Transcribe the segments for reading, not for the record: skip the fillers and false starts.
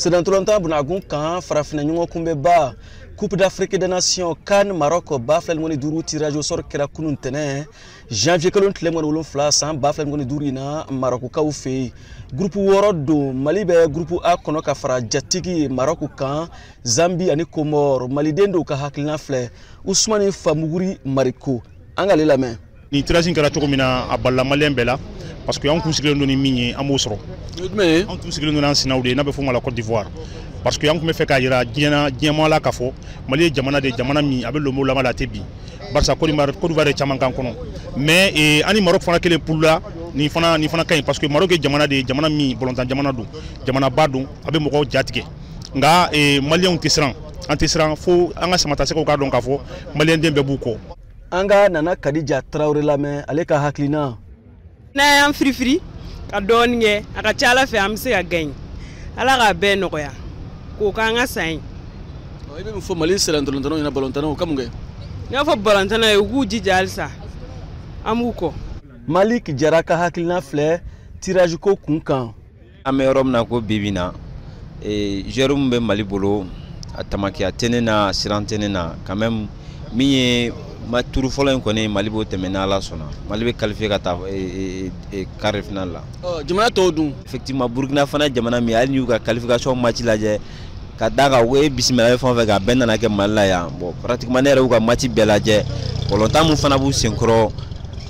Senatɔlɔntan bunagun kan farafinna ɲɔgɔn kunbɛnba Coupe d'Afrique des Nations CAN Maroc 2025 tirage au sort kɛra kunun tɛnɛn janvier kalo tile 27 san 2025 in na Maroc-kaw fɛ yen. Groupe 6 don, Mali bɛ groupe A kɔnɔ ka fara jatigi Maroc kan, Zambie ani Comore. Maliden dɔw ka hakilina filɛ, Usumani Famuguri Mariko, an k'ale lamɛn. Nin tirage in kɛra cogo min na, a balila maliyɛn bɛɛ la, parce que an kun sigilen don ni min ye, an b'o sɔrɔ. An tun sigilen don n'an sinaw de ye, n'a bɛ f'o ma la Côte d'Ivoire, parce que an tun bɛ fɛ k'a jira diɲɛ na, diɲɛmaa la, k'a fɔ Mali ye jamana de ye, jamana min a bɛ lomo lama la, a tɛ bin, barisa Côte d'Ivoire ye caman kan kɔnɔ. Mais an ni Maroc fana kelen poule la, nin fana ka ɲi, parce que Maroc ye jamana de ye, jamana min balontan jamana don, jamanaba don, a bɛ mɔgɔw jatigɛ. Nka maliyɛnw tɛ siran, an tɛ siran, fo an ka samatasɛgɛw k'a dɔn k'a fɔ maliyɛnden bɛɛ b'u kɔ. An ka Nana Kadija Tarawele lamɛn, ale ka hakilina. N'a y'an firifiri ka dɔɔnin kɛ, a ka ca Ala fɛ, an bɛ se ka gagner. Ala k'a bɛɛ nɔgɔya k'o k'an ka san ye. I bɛ min fɔ Mali sɛnɛntɔlɔntanaw ɲɛna, balontannaw ka mun kɛ? N y'a fɔ balontannaw ye, u k'u jija halisa, an b'u kɔ. Malik Jara ka hakilina filɛ tirage ko kun kan. An bɛ yɔrɔ min na ko bi bi na, joueur min bɛ Mali bolo, a tamakiya tɛ ne na, a siran tɛ ne na quand même. Min ye ma tour fɔlɔ in kɔni, Mali b'o tɛmɛ n'Ala sɔnna. Mali bɛ qualifier ka taa quart de finale la. Jamana tɔw dun? Effectivement, Burkina fana jamana min, hali n'i y'u ka qualification match lajɛ, ka d'a kan u ye bisimila fɛn o fɛn kɛ, a bɛɛ nana kɛ Mali la yan. Bon, pratiquement ne yɛrɛ y'u ka match bɛɛ lajɛ, balontan mun fana b'u senkɔrɔ,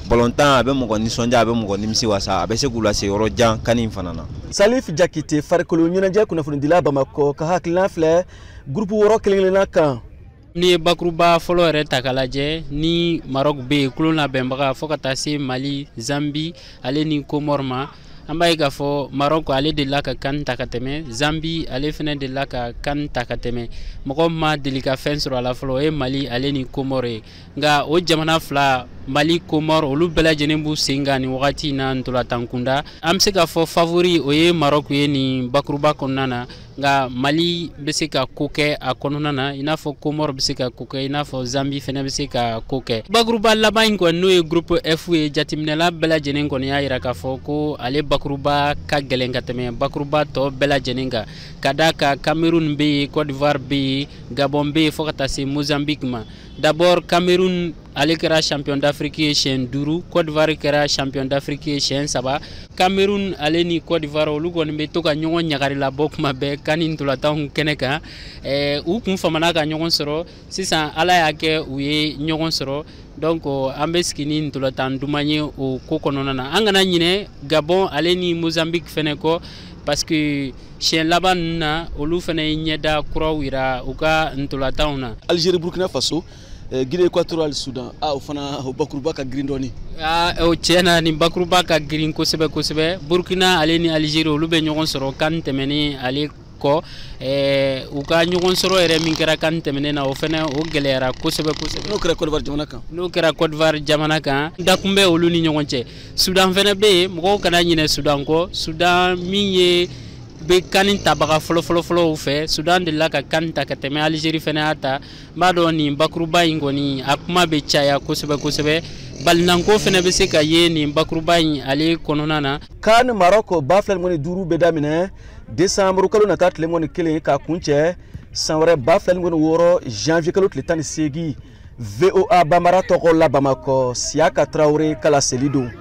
balontan a bɛ mɔgɔ nisɔndiya, a bɛ mɔgɔ nimisi wasa, a bɛ se k'u lase yɔrɔ jan kan in fana na. Salif Jakite, farikolo ɲɛnajɛ kunnafonidila Bamakɔ, ka hakilina filɛ groupe 6 kelen kelenna kan. N'i ye bakuruba fɔlɔ yɛrɛ ta k'a lajɛ, ni Maroc bɛ yen kulon labɛnbaga, fo ka taa se Mali, Zambi ale ni Comore ma, an b'a ye k'a fɔ Maroc ale delila ka CAN ta ka tɛmɛ, Zambi ale fana delila ka CAN ta ka tɛmɛ. Mɔgɔ ma deli ka fɛn sɔrɔ a la fɔlɔ, o ye Mali ale ni Comore ye. Nka o jamana fila, Mali, Comore, olu bɛɛ lajɛlen b'u sen kan nin wagati in na ntolantan kunda. An bɛ se k'a fɔ favori o ye Maroc ye nin bakuruba kɔnɔna na, nka Mali bɛ se ka ko kɛ a kɔnɔna na, i n'a fɔ Comore bɛ se ka ko kɛ, i n'a fɔ Zambi fana bɛ se ka ko kɛ. Bakuruba laban in kɔni, n'o ye groupe F ye, jateminɛla bɛɛ lajɛlen kɔni y'a jira k'a fɔ ko ale bakuruba ka gɛlɛn ka tɛmɛ bakuruba tɔ bɛɛ lajɛlen kan, ka d'a kan Cameroun bɛ yen, Côte d'Ivoire bɛ yen, Gabon bɛ yen, fo ka taa se Mozambique ma. D'abord, Cameroun ale kɛra champion d'Afrique ye siɲɛ 5, Côte d'Ivoire kɛra champion d'Afrique ye siɲɛ 3. Cameroun ale ni Côte d'Ivoire, olu kɔni bɛ to ka ɲɔgɔn ɲagari labɔ kuma bɛɛ CAN ntolatanw kɛnɛ kan. U kun famana ka ɲɔgɔn sɔrɔ, sisan Ala y'a kɛ u ye ɲɔgɔn sɔrɔ. Donc an bɛ sigi ni ntolatan duman ye o ko kɔnɔna na. An kana ɲinɛ Gabon ale ni Mozambique fɛnɛ kɔ, parce que siɲɛ laban ninnu na, olu fana ye ɲɛda kuraw yira u ka ntolatanw na. Algérie, Burkina Faso, Guinée équatoriale, Soudan, ah, o fana o bakuruba ka girin dɔɔni. Aa, o tiɲɛ na, nin bakuruba ka girin kosɛbɛ kosɛbɛ. Burkina ale ni Algérie, olu bɛ ɲɔgɔn sɔrɔ CAN tɛmɛnen ale kɔ. U ka ɲɔgɔn sɔrɔ yɛrɛ min kɛra CAN tɛmɛnen na, o fana o gɛlɛyara kosɛbɛ kosɛbɛ. N'o kɛra Côte d'Ivoire jamana kan. N'o kɛra Côte d'Ivoire jamana kan, dakun bɛ olu ni ɲɔgɔn cɛ. Soudan fana bɛ yen, mɔgɔw kana ɲinɛ Soudan kɔ. Soudan min ye bɛ CAN tabaga fɔlɔ fɔlɔ fɔlɔw fɛ, Soudan delila ka CAN ta ka tɛmɛ, Algérie fana y'a ta. N b'a dɔn nin bakuruba in kɔni, a kuma bɛ caya kosɛbɛ kosɛbɛ. Balinanko fana bɛ se ka ye nin bakuruba in ale kɔnɔna na. CAN Maroc 2025 bɛ daminɛ décembre kalo nata tile 21 k'a kuncɛ san wɛrɛ 2026 janvier kalo tile 18. VOA Bambara tɔgɔ la Bamakɔ, Siyaka Tarawele kala seli don.